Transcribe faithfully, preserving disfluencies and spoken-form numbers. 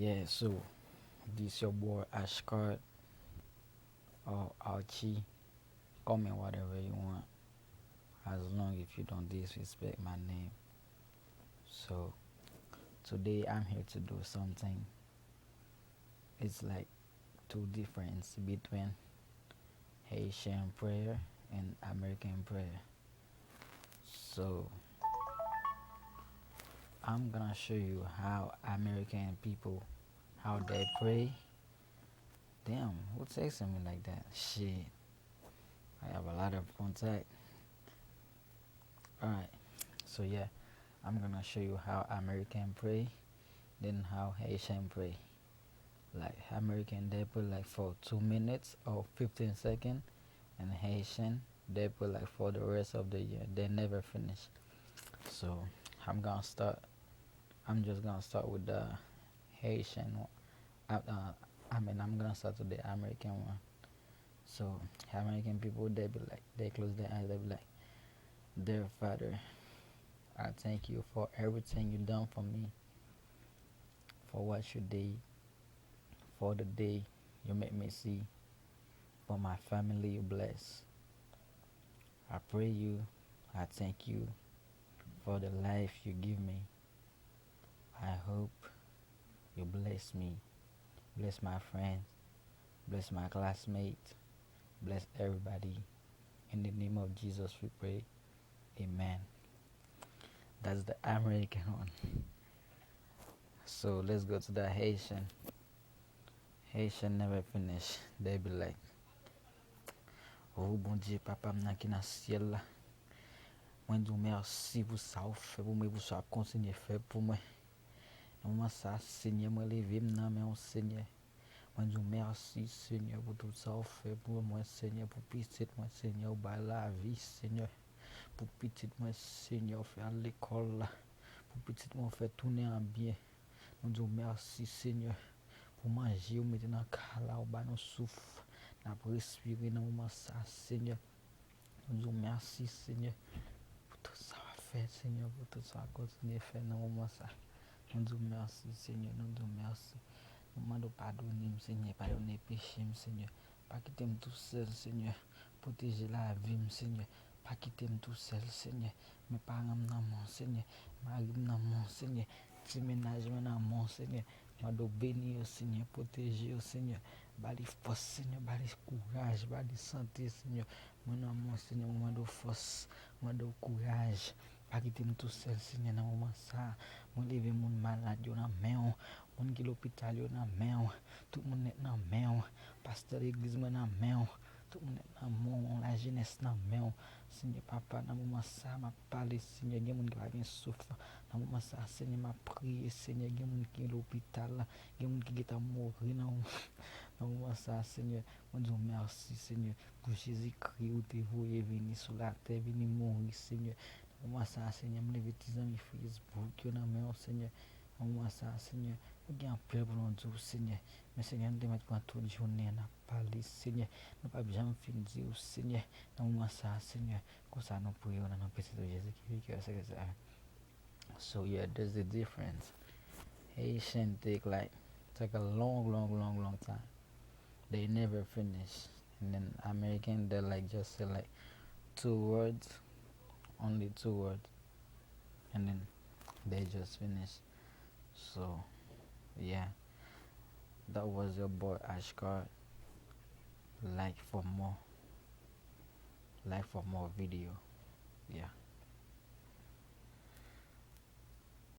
Yeah, so this your boy Ashcard or Archie. Call me whatever you want, as long if you don't disrespect my name. So today I'm here to do something. It's like two difference between Haitian prayer and American prayer. So I'm gonna show you how American people, how they pray. Damn, who texting me like that? Shit. I have a lot of contact. Alright. So yeah, I'm gonna show you how American pray, then how Haitian pray. Like American, they pray like for two minutes or fifteen seconds, and Haitian, they pray like for the rest of the year. They never finish. So I'm gonna start. I'm just gonna start with the Haitian one. Uh, uh, I mean, I'm gonna start with the American one. So American people, they be like, they close their eyes, they be like, "Dear Father, I thank you for everything you done for me, for what you did, for the day you make me see, for my family you bless. I pray you, I thank you for the life you give me. I hope you bless me, bless my friends, bless my classmates, bless everybody. In the name of Jesus we pray. Amen." That's the American one. So let's go to the Haitian. Haitian never finish. They be like, "Oh Bondye, Papa m nan ki nan syèl la, mwen di w mèsi pou sa w fè pou mwen, pou sa w ap kontinye fè pou mwen. Nan moman sa, Senyè, mwen leve m nan men w, Senyè. Mwen di w mèsi, Senyè, pou tout sa w fè pou mwen, Senyè, pou pitit mwen, Senyè, ou bay lavi, Senyè. Pou pitit mwen, Senyè, ou fè al lekòl la. Pou pitit mwen, ou fè tounen an byen. Nou di w mèsi, Senyè, pou manje ou mete nan kay la, ou ba nou souf n ap respire nan moman sa, Senyè. Nou di w mèsi, Senyè, pou tout sa w ap fè, Senyè, pou tout sa w ap kontinye fè nan moman sa. Nou di w mèsi, Senyè, nou di w mèsi. Nou mande w padone m, Senyè, padone peche m, Senyè. Pa kite m tousèl, Senyè. Pwoteje lavi m, Senyè. Pa kite m tousèl, Senyè. Men paran m nan men w, Senyè. Mari m nan men w, Senyè. Ti mennaj mwen nan men w, Senyè. Mande w beni yo, Senyè. Pwoteje yo, Senyè. Ba li fòs, Senyè. Ba li kouraj. Ba li sante, Senyè. Mwen nan men w, Senyè. Mwen mande w fòs. Mwen mande w kouraj. Pa kite m tousèl, Senyè, nan moman sa a. Mwen leve moun malad yo nan men w. Moun ki lopital yo nan men w. Tout moun nèt nan men w. Pastè legliz mwen nan men w. Tout moun nèt nan men w. Lajenès nan men w. Senyè Papa, nan moman sa a, m ap pale, Senyè, gen moun ki pa gen souf. Nan moman sa a, Senyè, m ap priye, Senyè, gen moun ki lopital la. Gen moun ki gentan mouri nan, nan moman sa a, Senyè. Mwen di w mèsi, Senyè, pou Jezikri ou te voye vini sou latè, vini mouri, Senyè. Nan moman sa a, Senyè, m leve ti zanmi Facebook yo nan men w, Senyè. Nan moman sa a, Senyè, nou gen anpil pou nou di w, Senyè. Men, Senyè, nou te mèt pran tout jounen an n ap pale, Senyè. Nou p ap janm fin di w, Senyè. Nan moman sa a, Senyè, konsa nou priye w nan non pitit ou Jezi ki viv, ki règne syèk dè syèk. Amèn. So yeah, there's a difference. Haitian take like, take a long, long, long, long time. They never finish. And then American, they like just say like two words, only two words, and then they just finish. So yeah, that was your boy Ashcard. Like for more, like for more video.